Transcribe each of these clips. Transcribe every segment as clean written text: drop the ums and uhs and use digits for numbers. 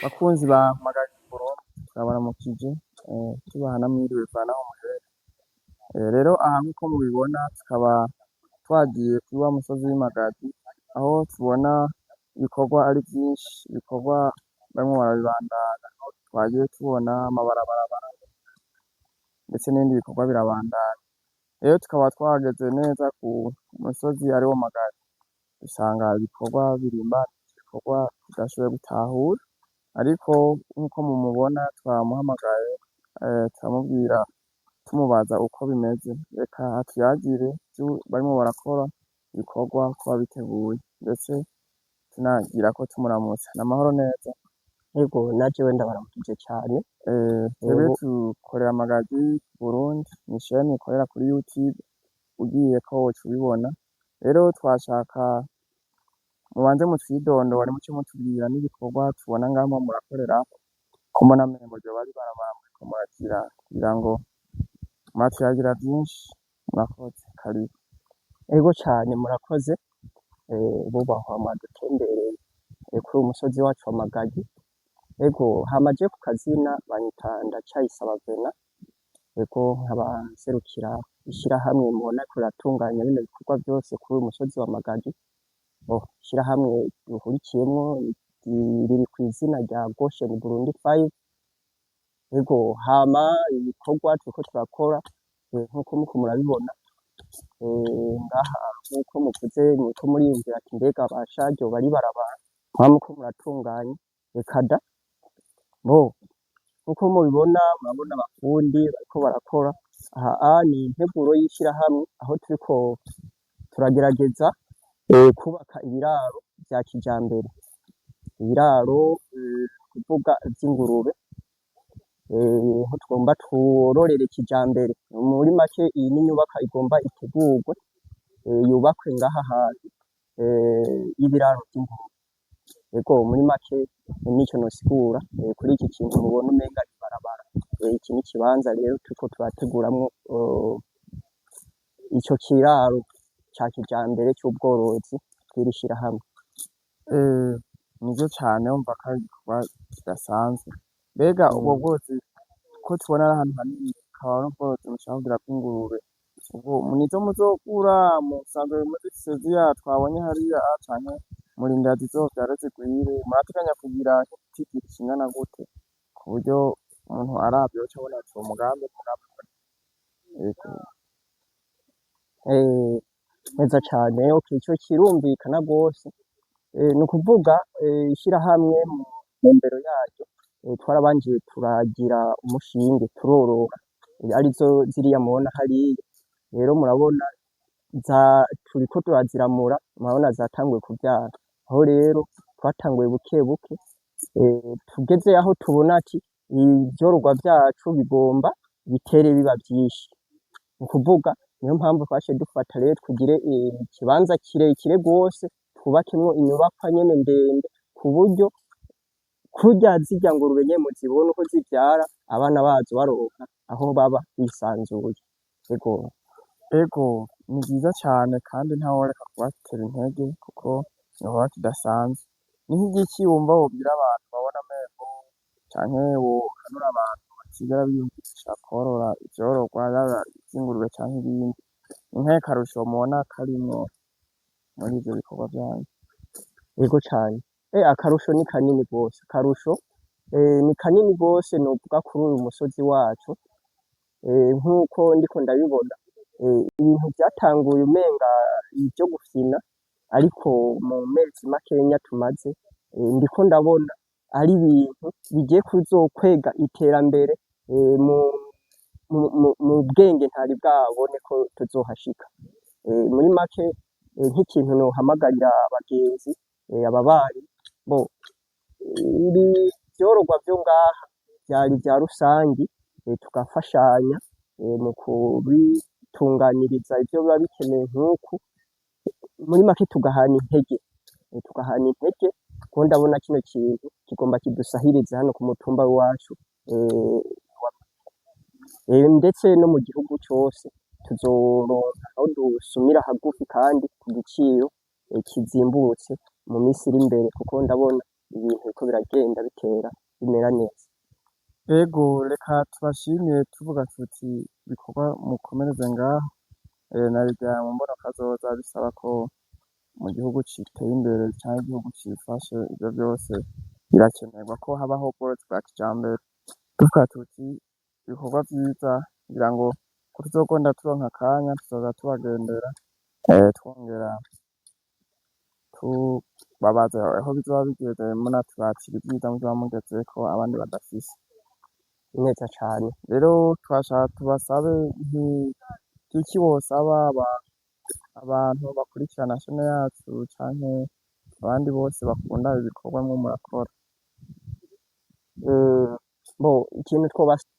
Bakunzi ba Magaye Burundi, turabaramukije, tubaha na mwiriwe bivana aho muherereye. Rero aha nkuko mubibona tukaba twagiye kuri wa musozi w'Imagazi aho tubona ibikorwa ari vyinshi, ibikorwa barimwo barabibandanya, aho twagiye tubona amabarabara ndetse n'ibindi bikorwa birabandanya. Rero tukaba twahageze neza ku musozi ariwo Magazi, dusanga ibikorwa birimbanije, ibikorwa tudashoboye gutahura, ariko nkuko mumubona twamuhamagaye, turamubwira tumubaza uko bimeze. Reka atuyagire ivyo barimwo barakora, ibikorwa uko babiteguye, ndetse tunagirako tumuramutsa. N'amahoro neza? Ego, na jewe ndabaramukije cane. Twebwe Ego. tukorera Magazi Burundi, ni chaîne ikorera kuri YouTube, ugiyeko woca ubibona. Rero twashaka mubanze mutwidondore, muce mutubwira n'ibikorwa tubona ngaha muriko murakorerako, ko mbona umengo ryoba ari ibarabara muriko muragira, kugira ngo muratuyagira vyinshi. Murakoze, karibu. Ego cane, murakoze. Bubahwa mwadutembereye kuri uyu musozi wacu wa Magagi. Ego, hama je ku kazina banyita Ndacayisaba Vena. Ego, nkaba nserukira ishirahamwe mubona ko riratunganya bino bikorwa vyose kuri uyu musozi wa Magagi. Bo ishirahamwe duhurikiyemwo riri kw'izina rya Goshen Burundi 5. Ego, hama ibikorwa turiko turakora, nkuko muriko murabibona, ngaha nkuko muvuze, muriko muriyumvira ati mbega basha ryoba ari ibarabara muba muriko muratunganya? Eka da. Bo nkuko mubibona, murabona abafundi bariko barakora. Aha ni integuro y'ishirahamwe aho turiko turagerageza kubaka ibiraro vya kijambere, ibiraro kuvuga vy'ingurube, aho tugomba twororere kijambere. Muri make iyi n'inyubakwa igomba itegurwe, yubakwe ngaha hantu, y'ibiraro vy'ingurube. Ego, muri make nico nosigura kuri iki kintu mubona umenga n'ibarabara. Iki n'ikibanza rero turiko turateguramwo ico kiraro ca kijambere c'ubworozi bw'iri shirahamwe. Nivyo cane, urumva ko ari igikorwa kidasanzwe. Mbega ubwo bworozi ko tubona ari ahantu hanini, hakaba n'ubworozi mushaka kugira bw'ingurube, ubwo nizo muzogura, musanzwe muzifise ziriya twabonye hariya, canke murindira zizovyare zigwire? Murateganya kugira nk'igitigiri kingana gute ku buryo umuntu aravye yoca abona ati uwo mugambi n'umugambi? Yego. Neza cane, okay, ico kirumvikana gose. Ni ukuvuga ishirahamwe mu ntumbero yaryo, twarabanje turagira umushinge turorora, arizo ziriya mubona hariya. Rero murabona turiko turaziramura, murabona zatanguye kuvyara. Aho rero twatanguye buke buke, tugeze aho tubona ati ivyororwa vyacu bigomba bitere biba vyinshi. Ni ukuvuga niyo mpamvu twaciye dufata rero tugire ikibanza kirekire gose, twubakemwo inyubakwa nyene ndende, ku buryo kurya zirya ngurube nyene muzibona uko zivyara abana bazo baronka aho baba bisanzuye. Ego. Ego, ni vyiza cane kandi ntaworeka kubatera intege kuko igikorwa kidasanzwe. Ni nk'igiki wumva wobwira abantu babona amengo, canke wohanura abantu batigera biyumvisha kworora ivyororwa, yaba ivy'ingurube canke ibindi? Ni nkahe karusho mubona karimwo muri ivyo bikorwa vyanyu? Ego cane. Akarusho ni kanini gose. Akarusho ni kanini gose novuga kuri uyu musozi wacu. Nkuko ndiko ndabibona, ibintu vyatanguye umenga ivyo gufyina, ariko mu mezi makenya tumaze, ndiko ndabona ari ibintu bigiye kuzokwega iterambere mu bwenge ntari bwabone ko tuzohashika. Muri make, nk'ikintu nohamagarira abagenzi, ababanyi, bo ibi vyororwa vyo ngaha vyari vya rusangi, tugafashanya mu kubitunganiriza ivyo biba bikeneye nk'uku. Muri make tugahana intege, tugahana intege, kuko ndabona kino kintu kigomba kidusahirize hano ku mutumba w'iwacu, ndetse no mu gihugu cose tuzoronka aho dusumira hagufi kandi ku giciro kizimbutse mu misi iri imbere, kuko ndabona Ibintu biriko biragenda bitera bimera neza. Ego, reka tubashimire tuvuga tuti ibikorwa mukomereze ngaho, na rirya mu mbona kazoza bisaba ko mu gihugu citeye imbere canke igihugu cifashe, ivyo vyose birakenerwa ko habaho ubworozi bwa kijambere. Tuvuga tuti ibikorwa vyiza kugira ngo ko tuzogonda turonka akanya tuzoza tubagendera, twongera tubabaza aho bizoba bigeze, munaturatira ivyiza muzoba mugezeko abandi badafise. Neza cane. Rero twashaka tubasabe iki wosaba abantu bakurikirana chaîne yacu canke abandi bose bakunda ibikorwa mwo murakora? Bo ikintu twobasaba,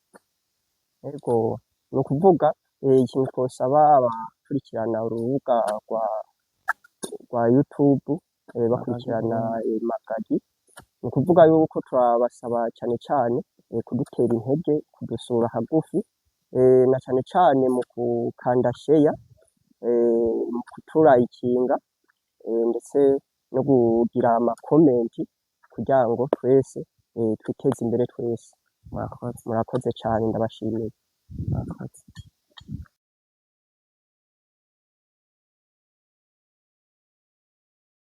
ego, ni ukuvuga ikintu twosaba abakurikirana urubuga rwa YouTube, bakurikirana Magagi, ni ukuvuga yuko turabasaba cane cane kudutera intege, kudusura hagufi, na cane cane mu gukanda share, mu kuturayikinga, ndetse no kugira ama comment kugira ngo twese twiteze imbere twese. Murakoze. Murakoze cane, ndabashimiye. Murakoze.